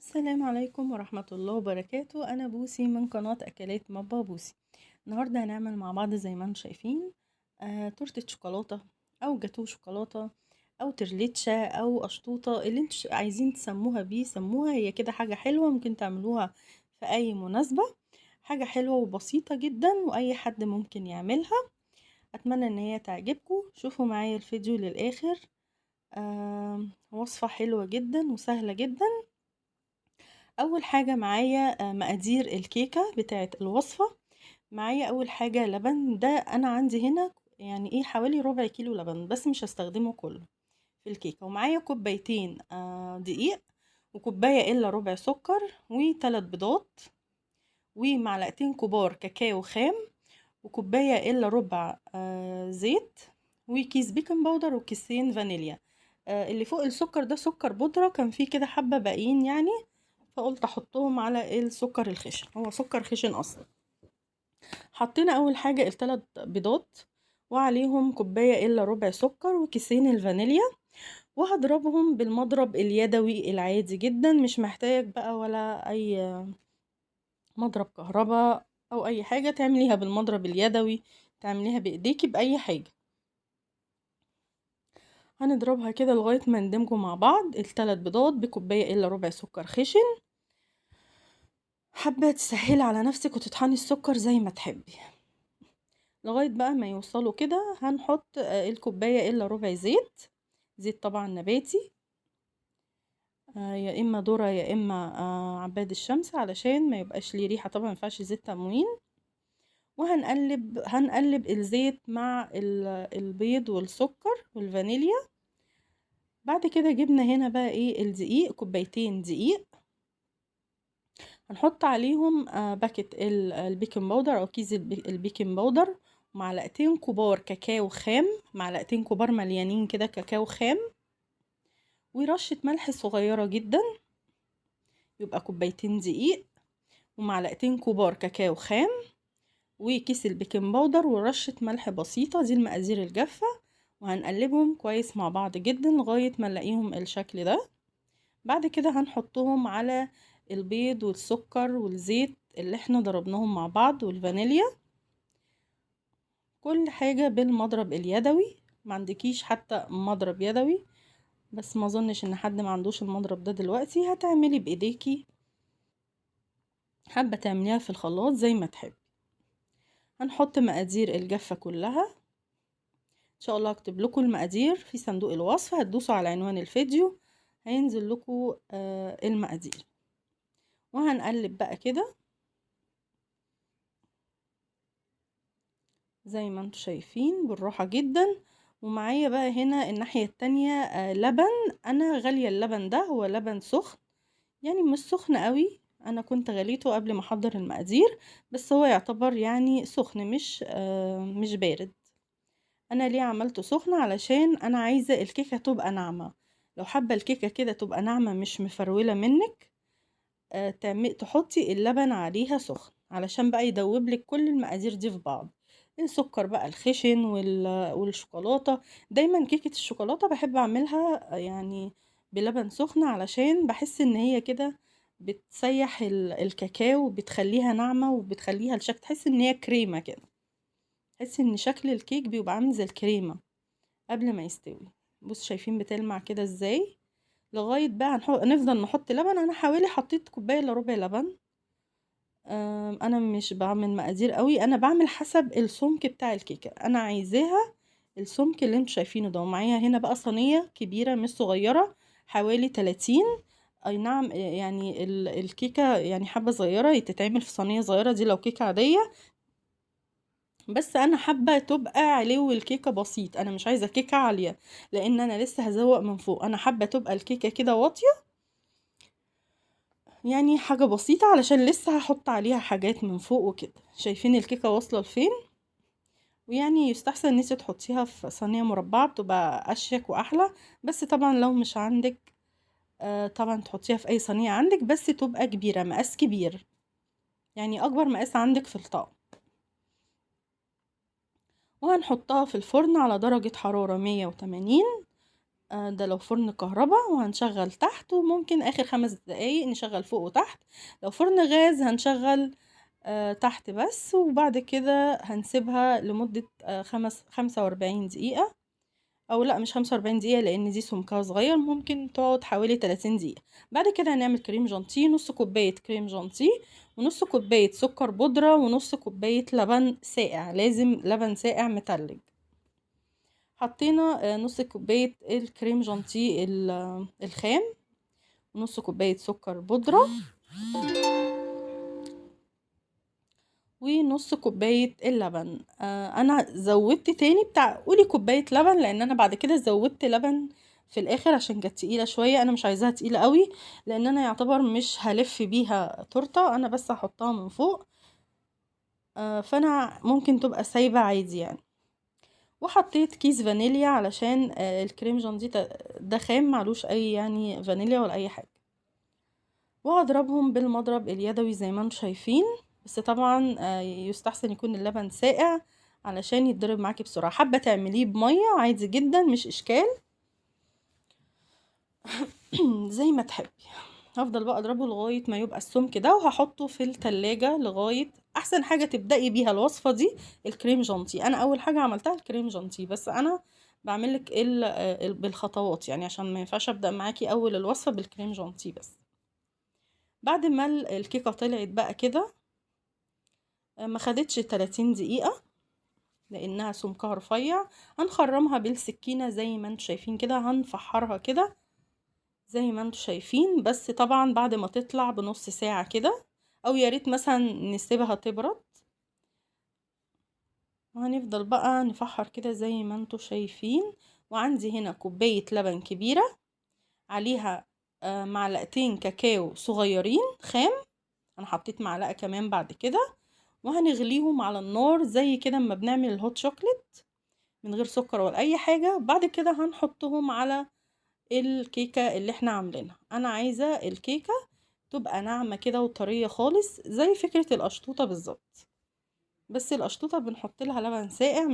السلام عليكم ورحمة الله وبركاته. أنا بوسي من قناة أكلات ماما بوسي. النهاردة هنعمل مع بعض زي ما انتم شايفين تورتة شوكولاتة أو جاتوه شوكولاتة أو ترليتشا أو قشطوطة، اللي انتوا عايزين تسموها بيه سموها. هي كده حاجة حلوة ممكن تعملوها في أي مناسبة، حاجة حلوة وبسيطة جدا وأي حد ممكن يعملها. أتمنى إن هي تعجبكم. شوفوا معايا الفيديو للآخر. وصفة حلوة جدا وسهلة جدا. اول حاجة معايا مقادير الكيكه بتاعه الوصفة. معايا اول حاجة لبن، ده انا عندي هنا يعني ايه حوالي ربع كيلو لبن بس مش هستخدمه كله في الكيكه. ومعايا كوبايتين دقيق، وكوبايه الا ربع سكر، وثلاث بيضات، ومعلقتين كبار كاكاو خام، وكوبايه الا ربع زيت، وكيس baking powder، وكيسين فانيليا. اللي فوق السكر ده سكر بودره، كان فيه كده حبه باقيين يعني، فقلت احطهم على السكر الخشن، هو سكر خشن اصلا. حطينا اول حاجة الثلاث بيضات وعليهم كوباية الا ربع سكر وكيسين الفانيليا، وهضربهم بالمضرب اليدوي العادي جدا، مش محتاج بقى ولا اي مضرب كهرباء او اي حاجة، تعمليها بالمضرب اليدوي، تعمليها بايديكي، باي حاجة. هنضربها كده لغاية ما ندمجوا مع بعض الثلاث بيضات بكوبايه الا ربع سكر خشن. حابة تسهلي على نفسك وتطحني السكر زي ما تحبي لغاية بقى ما يوصلوا كده. هنحط الكوباية الا ربع زيت، زيت طبعا نباتي، يا اما ذره يا اما عباد الشمس علشان ما يبقاش ليه ريحه، طبعا ما ينفعش زيت تموين. وهنقلب الزيت مع البيض والسكر والفانيليا. بعد كده جبنا هنا بقى ايه الدقيق، كوبايتين دقيق، هنحط عليهم packet ال baking powder او كيس ال baking powder، ومعلقتين كبار كاكاو خام، معلقتين كبار مليانين كده كاكاو خام، ورشة ملح صغيرة جدا. يبقى كوبايتين دقيق ومعلقتين كبار كاكاو خام وكيس ال baking powder ورشة ملح بسيطة. دي المقادير الجافة، وهنقلبهم كويس مع بعض جدا لغاية ما نلاقيهم الشكل ده. بعد كده هنحطهم على البيض والسكر والزيت اللي احنا ضربناهم مع بعض والفانيليا، كل حاجة بالمضرب اليدوي. ما عندكيش حتى مضرب يدوي، بس ما اظنش ان حد ما عندوش المضرب ده دلوقتي، هتعملي بايديكي، حابة تعمليها في الخلاط زي ما تحبي. هنحط مقادير الجافة كلها، ان شاء الله هكتب لكم المقادير في صندوق الوصف، هتدوسوا على عنوان الفيديو هينزل لكم المقادير. وهنقلب بقى كده زي ما انتم شايفين بالراحة جدا. ومعايا بقى هنا الناحية التانية لبن، انا غالية اللبن ده، هو لبن سخن يعني مش سخن قوي، انا كنت غليته قبل ما احضر المقادير، بس هو يعتبر يعني سخن مش بارد. انا ليه عملته سخن؟ علشان انا عايزة الكيكة تبقى ناعمة. لو حابة الكيكة كده تبقى ناعمة مش مفرولة منك، تحطي اللبن عليها سخن علشان بقى يدوب لك كل المقادير دي في بعض، السكر بقى الخشن والشوكولاتة. دايما كيكة الشوكولاتة بحب اعملها يعني بلبن سخن، علشان بحس ان هي كده بتسيح الكاكاو وبتخليها ناعمة وبتخليها الشكل، تحس ان هي كريمة كده، تحس ان شكل الكيك بيبقى عامل زي الكريمة قبل ما يستوي. بصوا شايفين بتلمع كده ازاي. لغاية بقى نفضل نحط لبن. انا حوالي حطيت كوباية الا ربع لبن. انا مش بعمل مقادير قوي، انا بعمل حسب السمك بتاع الكيكه، انا عايزاها السمك اللي انتوا شايفينه ده. ومعايا هنا بقى صينية كبيرة مش صغيرة، حوالي 30، اي نعم يعني الكيكه يعني حبه صغيرة تتعمل في صينية صغيرة، دي لو كيكة عادية، بس انا حابة تبقى علو الكيكه بسيط، انا مش عايزه كيكة عالية لان انا لسه هزوق من فوق. انا حابة تبقى الكيكه كده واطية، يعني حاجة بسيطة علشان لسه هحط عليها حاجات من فوق وكده. شايفين الكيكه واصله لفين؟ ويعني يستحسن ان انت تحطيها في صينية مربعه، بتبقى اشيك واحلى، بس طبعا لو مش عندك طبعا تحطيها في اي صينية عندك، بس تبقى كبيرة، مقاس كبير، يعني اكبر مقاس عندك في الطقم. وهنحطها في الفرن على درجة حرارة 180 ده لو فرن كهرباء، وهنشغل تحت، وممكن اخر 5 دقايق نشغل فوق وتحت. لو فرن غاز هنشغل تحت بس، وبعد كده هنسيبها لمدة 45 دقيقة، او لا مش 45 دقيقة لان دي سمكها صغير، ممكن تقعد حوالي 30 دقيقة. بعد كده هنعمل كريم جانتيه، نص كوباية كريم جانتيه ونص كوباية سكر بودرة ونص كوباية لبن ساقع، لازم لبن ساقع متلج. حطينا نص كوباية الكريم جانتيه الخام، ونص كوباية سكر بودرة، ونص كوباية اللبن. انا زودت تاني بتاع قولي كوباية لبن، لان انا بعد كده زودت لبن في الاخر عشان كانت تقيلة شوية، انا مش عايزاها تقيلة قوي لان انا يعتبر مش هلف بيها تورتة، انا بس هحطها من فوق، فانا ممكن تبقى سايبة عادي يعني. وحطيت كيس فانيليا علشان الكريم جانتيه ده خام معلوش اي يعني فانيليا ولا اي حاجة. وهضربهم بالمضرب اليدوي زي ما انتم شايفين، بس طبعا يستحسن يكون اللبن ساقع علشان يتضرب معاكي بسرعة. حابة تعمليه بمية عادي جدا مش اشكال زي ما تحبي. هفضل بقى اضربه لغاية ما يبقى السمك ده، وهحطه في التلاجة لغاية. احسن حاجة تبدأي بيها الوصفة دي الكريم جانتيه. انا اول حاجة عملتها الكريم جانتيه، بس انا بعملك بالخطوات يعني عشان ما ينفعش ابدأ معاكي اول الوصفة بالكريم جانتيه بس. بعد ما الكيكة طلعت بقى كده، ما خدتش 30 دقيقة لانها سمكها رفيع، هنخرمها بالسكينة زي ما انتم شايفين كده، هنفحرها كده زي ما انتم شايفين، بس طبعا بعد ما تطلع بنص ساعة كده، او يا ريت مثلا نسيبها تبرد. وهنفضل بقى نفحر كده زي ما انتم شايفين. وعندي هنا كوباية لبن كبيرة عليها معلقتين كاكاو صغيرين خام، انا حطيت معلقة كمان بعد كده، وهنغليهم على النار زي كده اما بنعمل ال hot chocolate من غير سكر ولا اي حاجة. بعد كده هنحطهم على الكيكة اللي احنا عاملينها. انا عايزة الكيكة تبقى ناعمة كده وطرية خالص زي فكرة القشطوطة بالظبط، بس القشطوطة بنحط لها لبن ساقع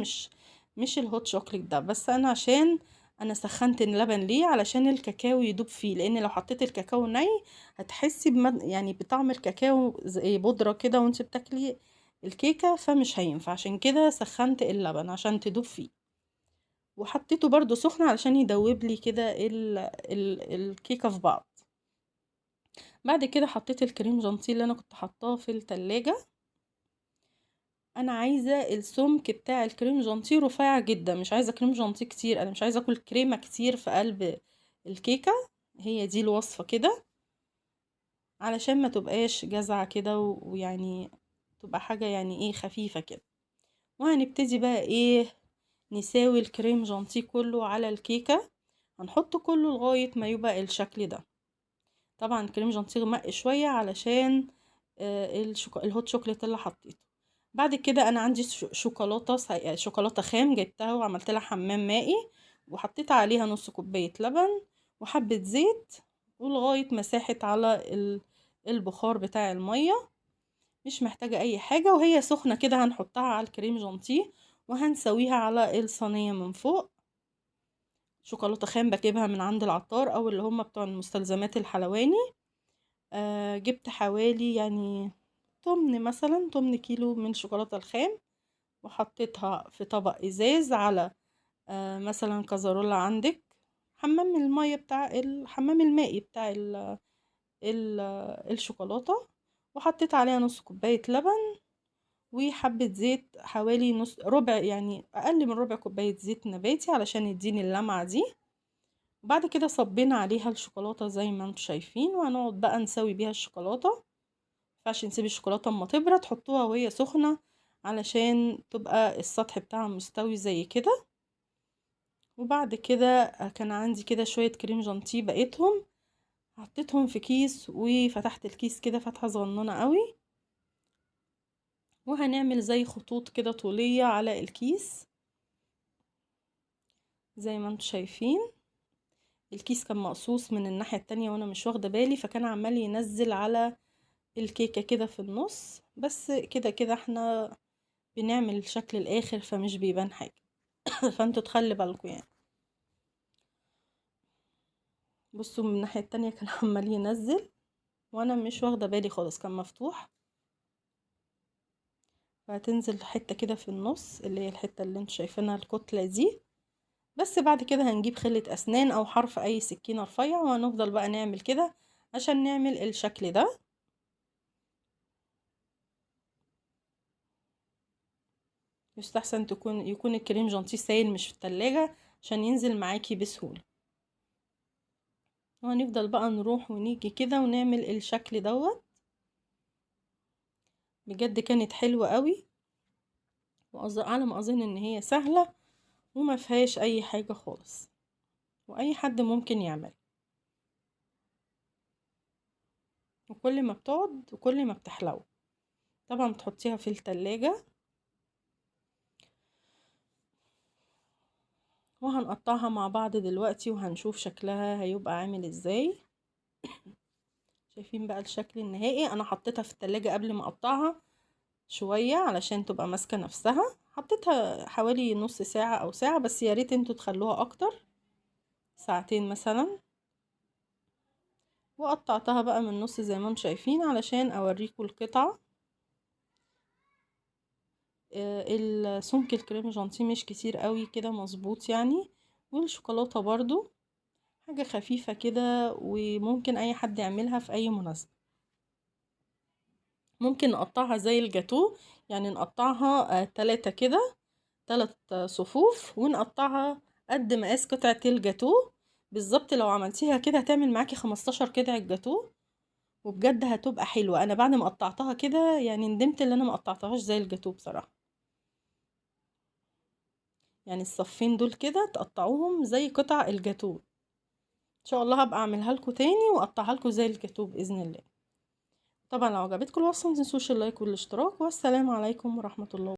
مش ال hot chocolate ده. بس انا عشان انا سخنت اللبن ليه؟ علشان الكاكاو يدوب فيه، لان لو حطيت الكاكاو ني هتحسي يعني بطعم الكاكاو زي بودرة كده وانت بتاكلي الكيكة، فمش هينفع. عشان كده سخنت اللبن عشان تدوب فيه، وحطيته برضو سخن علشان يدوب لي كده الكيكة في بعض. بعد كده حطيت الكريم جانتيه اللي انا كنت حطاه في التلاجة. انا عايزة السمك بتاع الكريم جانتيه رفيع جدا، مش عايزة كريم جانتيه كتير، انا مش عايزة اكل كريمة كتير في قلب الكيكة. هي دي الوصفة كده علشان ما تبقاش جزعة كده، ويعني تبقى حاجة يعني ايه خفيفة كده. وهنبتدي بقى ايه نساوي الكريم جانتيه كله على الكيكة، هنحطه كله لغاية ما يبقى الشكل ده. طبعا الكريم جانتيه غمق شوية علشان ال hot chocolate اللي حطيته. بعد كده انا عندي شوكولاتة خام جبتها وعملت لها حمام مائي، وحطيت عليها نص كوباية لبن وحبة زيت، ولغاية ما ساحت على البخار بتاع المية، مش محتاجة اي حاجة. وهي سخنة كده هنحطها على الكريم جانتيه وهنسويها على الصينية من فوق. شوكولاتة خام بجيبها من عند العطار او اللي هم بتوع المستلزمات الحلواني. جبت حوالي يعني تمن مثلا 8 كيلو من شوكولاتة الخام، وحطيتها في طبق ازاز على مثلا كازارولا عندك، حمام المية بتاع الحمام المائي بتاع ال ال الشوكولاتة، وحطيت عليها نص كوباية لبن وحبة زيت، حوالي نص ربع يعني اقل من ربع كوباية زيت نباتي علشان يديني اللمعة دي. وبعد كده صبينا عليها الشوكولاتة زي ما انتم شايفين، وهنقعد بقى نسوي بيها الشوكولاتة. مينفعش نسيب الشوكولاتة اما تبرد، تحطوها وهي سخنة علشان تبقى السطح بتاعها مستوي زي كده. وبعد كده كان عندي كده شوية كريم جانتيه بقيتهم، حطيتهم في كيس وفتحت الكيس كده فتحة صغننة قوي، وهنعمل زي خطوط كده طولية على الكيس زي ما انتم شايفين. الكيس كان مقصوص من الناحية التانية وانا مش واخدة بالي، فكان عمال ينزل على الكيكة كده في النص، بس كده كده احنا بنعمل الشكل الاخر فمش بيبان حاجة فانتوا تخلي بالكم يعني. بصوا من الناحية التانية كان عمال ينزل وانا مش واخدة بالي خالص، كان مفتوح. فهتنزل حتة كده في النص اللي هي الحتة اللي انتوا شايفينها الكتلة دي. بس بعد كده هنجيب خلة اسنان او حرف اي سكينة رفيع، وهنفضل بقى نعمل كده عشان نعمل الشكل ده. يستحسن يكون الكريم جانتيه سايل مش في التلاجة عشان ينزل معاكي بسهولة. وهنفضل بقى نروح ونيجي كده ونعمل الشكل دوت. بجد كانت حلوة قوي، على ما اظن ان هي سهلة وما فيهاش اي حاجة خالص، واي حد ممكن يعمل. وكل ما بتقعد وكل ما بتحلو. طبعا بتحطيها في التلاجة. وهنقطعها مع بعض دلوقتي وهنشوف شكلها هيبقى عامل ازاي. شايفين بقى الشكل النهائي. انا حطيتها في التلاجة قبل ما اقطعها شوية علشان تبقى ماسكة نفسها، حطيتها حوالي نص ساعة او ساعة، بس يا ريت انتوا تخلوها اكتر، ساعتين مثلا. وقطعتها بقى من النص زي ما انتم شايفين علشان اوريكم القطعة. السمك الكريم جانتيه مش كتير قوي كده، مظبوط يعني. والشوكولاتة برضو حاجة خفيفة كده، وممكن اي حد يعملها في اي مناسبة. ممكن نقطعها زي الجاتو، يعني نقطعها 3 كده، 3 صفوف، ونقطعها قد مقاس قطعة الجاتو بالظبط. لو عملتيها كده هتعمل معاكي 15 قطعة جاتو، وبجد هتبقى حلوة. انا بعد ما قطعتها كده يعني ندمت ان انا ما قطعتهاش زي الجاتو بصراحة. يعني الصفين دول كده تقطعوهم زي قطع الجاتو. ان شاء الله هبقى اعملها لكم تاني واقطعها لكم زي الجاتو باذن الله. طبعا لو عجبتكم الوصفة ما تنسوش ال like والاشتراك، والسلام عليكم ورحمة الله.